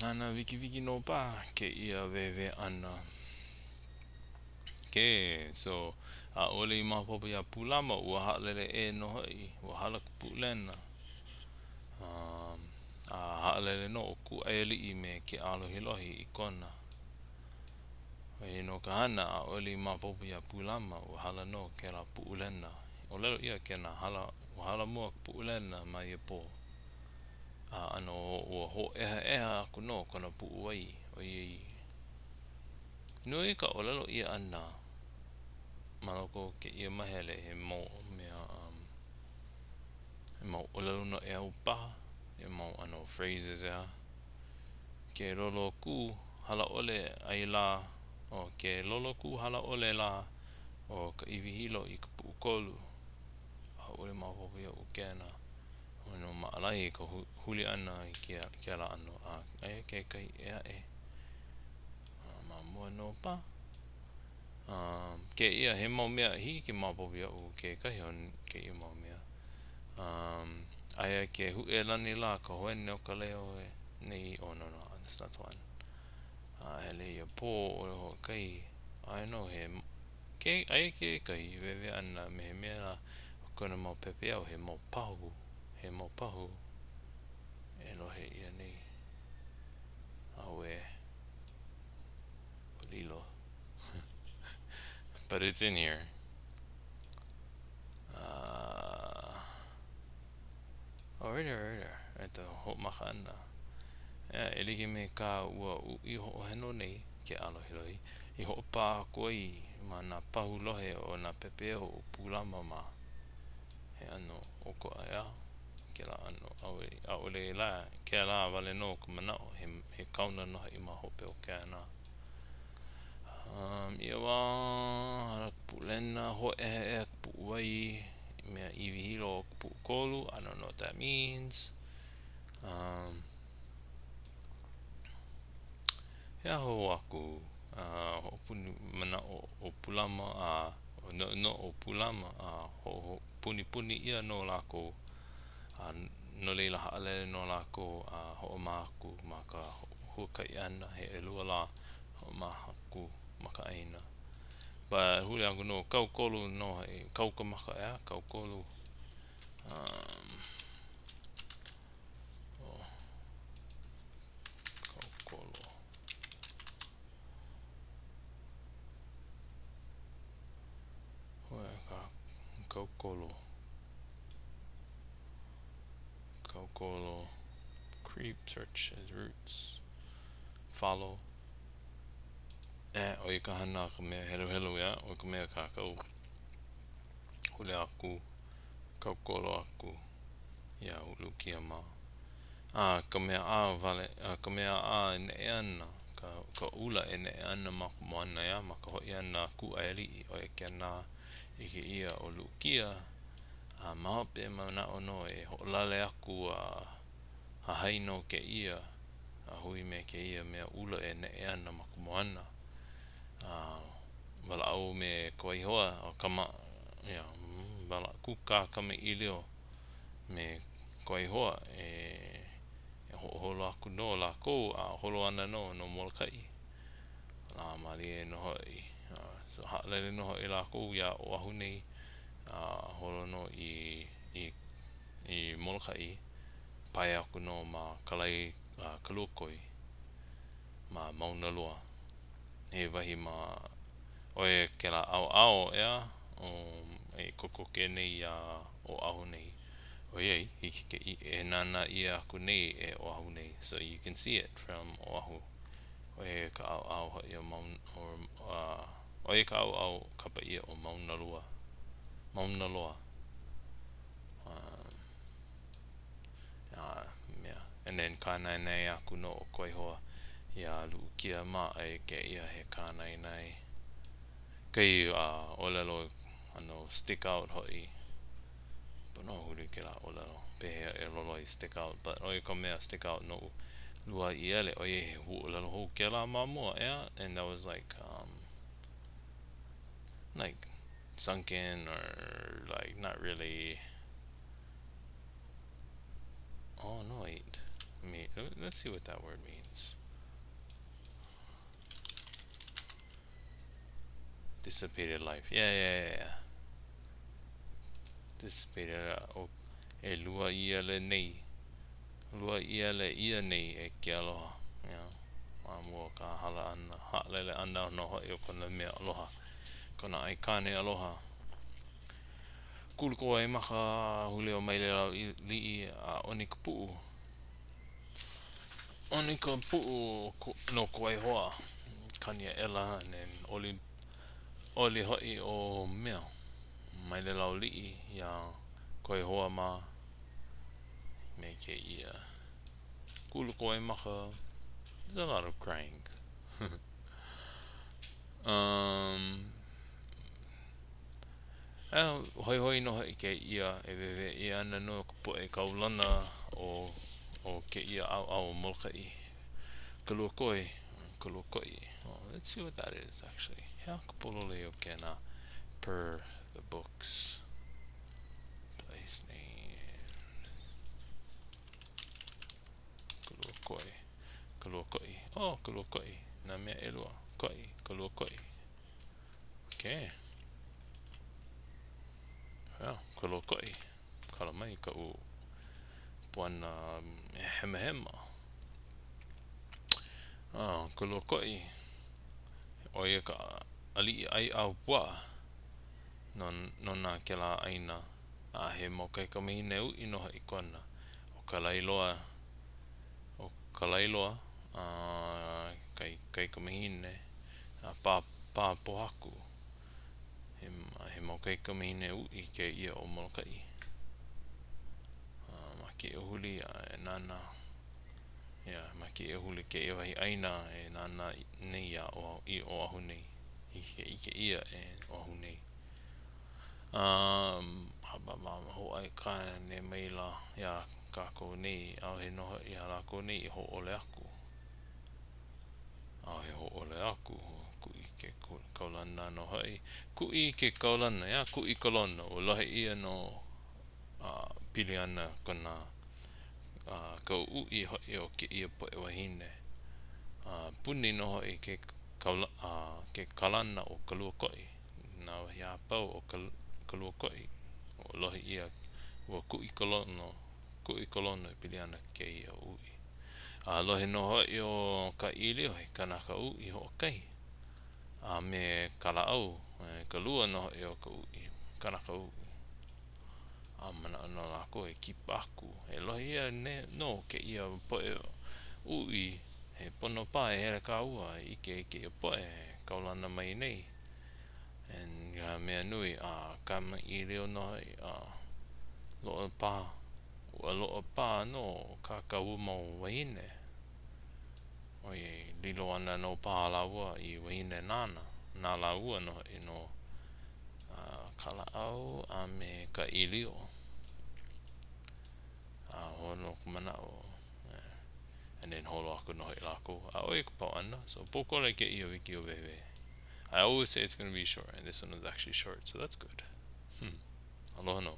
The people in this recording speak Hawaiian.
Nānā wikiwiki nō paha kēia wehewehe ʻana. Okay, so ʻaʻole i maopopo iā Pūlama, ua haʻalele ʻē nō hoʻi, ua hala ka Puʻulena. Um, a haʻalele nō ʻo Kūʻaialii me ke ʻālohilohi i Kona. ʻOiai nō ka hana, ʻaʻole i maopopo iā Pūlama, ua hala nō kēlā Puʻulena. ʻŌlelo ʻia kēnā hala, ua hala mua ka Puʻulena ma ia pō. A ʻano ua hōʻehaʻeha aku nō kona puʻuwai, ʻoiai nui ka ʻōlelo ʻia ʻana ma loko o kēia mahele he mau mea um, he mau ʻōlelo noʻeau paha, he mau ʻano phrases ʻeā. Ke lolokū hala ʻole ai lā, oh, ke lolokū hala ʻole lā o ka iwi hilo i ka puʻukolu. ʻAʻole maopopo iaʻu kēnā. ʻO no maʻalahi ka huli ʻana i kēlā ʻano a aia kekahi ʻē aʻe ma mua nō paha. Um, kēia he mau mea hiki ke maopopo iaʻu kekahi o kēia mau mea. Um, aia ke huʻe lani lā ka hoene o ka leo nei, oh no no, that's not the one. A hele ia pō ʻo ia hoʻokahi, I know he ke, aia kekahi wehewehe ʻana me he mea lā o kona mau pepeiao he mau pahu, he mau pahu e lohe ʻia nei. Auē. Lilo. But it's in here. Uh, oh, right there, right there. At the hoʻomaka ʻana. Yeah, e like me kā ua uʻi hoʻoheno nei, ke ʻālohilohi, i hoʻopā aku ai ma nā pahu lohe o nā pepeiao o Pūlama mā. He ʻano ʻokoʻa, ʻeā? Kēlā ʻano, ʻaʻole, ʻaʻole lā, kēlā wale nō ka manaʻo, he, he kaona nō hoʻi ma hope o kēnā. Um, ia wā, hala ka Puʻulena, hōʻehaʻeha ka puʻuwai, i mea iwi hilo o ka puʻukolu, I don't know what that means. Um, he aha hou aku, uh, hoʻopuni manaʻo ʻo Pūlama a noʻonoʻo ʻo Pūlama a hoʻopunipuni ʻia nō lākou a no laila haʻalele nō lākou a hoʻomaha aku ma ka huakaʻi ʻana he ʻelua lā hoʻomaha aku ma ka ʻāina. But huli aku nō kaukolu nō hoʻi, kau ka maka ʻeā, kaukolu. Um, oh, kaukolu. Kaukolo. Kaukolo. Creep search as roots. Follow. Eh, ʻo ia ka hana a ka mea heluhelu, ʻeā, ʻo ka mea kākau. Huli aku, kaukolo aku iā Ulukia mā. A ka mea ʻā wale, a ka mea ʻā e neʻe ana, ka, ka ula e neʻe ana ma ka moana, ʻeā, ma ka hoʻi ʻana a Kūʻaialii, ʻo ia kēnā ʻike ʻia ʻo Luʻukia, a ma hope manaʻo nō e hoʻolale aku a hahai nō kēia a hui me kēia mea ula e neʻe ana ma ka moana. A walaʻau me Kawaihoa, o kama, ia, wala, kūkā kamaʻilio me Kawaihoa e e hoʻoholo aku nō lākou a holo ana nō no Molokaʻi. Lā mālie nō hoʻi. So haʻalele nō hoʻi lākou iā Oʻahu nei a holo nō i i i Molokaʻi, pae aku nō ma Kalai Kaluakoi ma Maunalua. He wahi ma ʻo ia kēlā ʻaoʻao ʻeā o e kokoke nei iā Oʻahu nei. ʻOiai, hiki ke e nānā ʻia aku nei e Oʻahu nei. So you can see it from Oʻahu. ʻO ia ka ʻaoʻao hoʻi o Mauna, or, uh, ʻo ia ka ʻaoʻao kapa ʻia ʻo Maunalua. Maunaloa. Um, uh, yeah. And then kānaenae aku nō ʻo Kawaihoa iā Luʻukia mā aia kēia he kānaenae. Kahi uh, ʻōlelo ʻano stick out hoʻi. Pono huli kēlā ʻōlelo, pehea e lolo ai stick out, but ʻo ia ka mea stick out noʻu. Lua ʻiele, ʻoiai he huaʻōlelo hou kēlā ma mua, ʻeā? And that was like, um, like sunken or like not really, oh no, wait. Mean, let's see what that word means. Dissipated life. Yeah, yeah, yeah, yeah. Dissipated. Uh, e lua ia le nei. Lua ia le ia nei e ke aloha. Yeah. Ma mua o ka hala ʻana, haʻalele ʻana nō hoʻi o kona mea aloha, kona aikāne aloha. Kulu ka waimaka, huli ʻo Mailelauliʻi a ʻoni ka puʻu. ʻOni ka puʻu no Kawaihoa. Kani aʻela and then oli, oli hoʻi ʻo mea, Mailelauliʻi iā Kawaihoa mā me kēia. Kulu ka waimaka. There's a lot of crying. um, A hoihoi nō hoʻi kēia e wehewehe ʻia ana nō ka poʻe kaulana o o kēia ʻaoʻao o Molokaʻi. Kaluakoi, Kaluakoʻi. Well, let's see what that is actually. He aha ka pololei o kēnā per the books. Place names. Kaluakoi. Kaluakoʻi. Oh, Kaluakoʻi. Nā mea ʻelua. Koʻi. Kaluakoʻi. Okay. Yeah, Kaluakoʻi. Kala mai kaʻu puana hemahema. Ah, Kaluakoʻi. ʻO ia ka aliʻi ʻai ao puaʻa no, nona kēlā ʻāina. A he mau kaikamahine uʻi nō hoʻi kona. ʻO Kalaeloa, ʻo Kalaeloa, a kai kaikamahine a pā, pā pōhaku. He, he mau kaikamahine uʻi kēia o Molokaʻi. A ma kēia huli a e nānā, yeah, ma kēia huli kēia wahi ʻāina e nānā nei iā Oʻahu, i Oʻahu nei. Hiki ke ʻike ʻia e Oʻahu nei. Um, hoʻāikāne maila iā kākou nei, ʻaʻohe nō hoʻi iā lākou nei i hōʻole aku. ʻAʻohe hōʻole aku, kuʻi ke kaulana nō hoʻi. Kuʻi ke kaulana, iā kuʻi ka lono, ua lohe ʻia nō a pili ana kona a ka uʻi hoʻi o kēia poʻe wāhine. A puni nō hoʻi ke kaula, a ke kalana o Kaluakoʻi, nā wahi a pau o Kaluakoʻi, ua lohe ʻia ua kuʻi ka lono, kuʻi ka lono e pili ana kēia uʻi. A lohe nō hoʻi ʻo Kaʻilio he kanaka uʻi hoʻokahi, a me Kalaʻau, ka lua nō hoʻi o ka uʻi, kanaka uʻi. A manaʻo nō lākou e kipa aku, e lohe ʻia nō kēia poʻe uʻi, he pono paha e hele kāua e ʻike i kēia poʻe e kaulana mai nei. And ka mea nui, a kamaʻilio nō hoʻi, a loaʻa paha, ua loaʻa paha nō kā kāua mau wāhine, ʻoiai, lilo ana nō paha lāua i wāhine nāna, na lāua nō hoʻi no Kalaʻau a me ka ʻĪlio. A holo ka manaʻo, and then holo aku nō hoʻi lākou. A ʻo ia ka pau ʻana, so pōkole kēia wikiō wehewehe. I always say it's gonna be short, and this one was actually short, so that's good. Hmm. Aloha nō.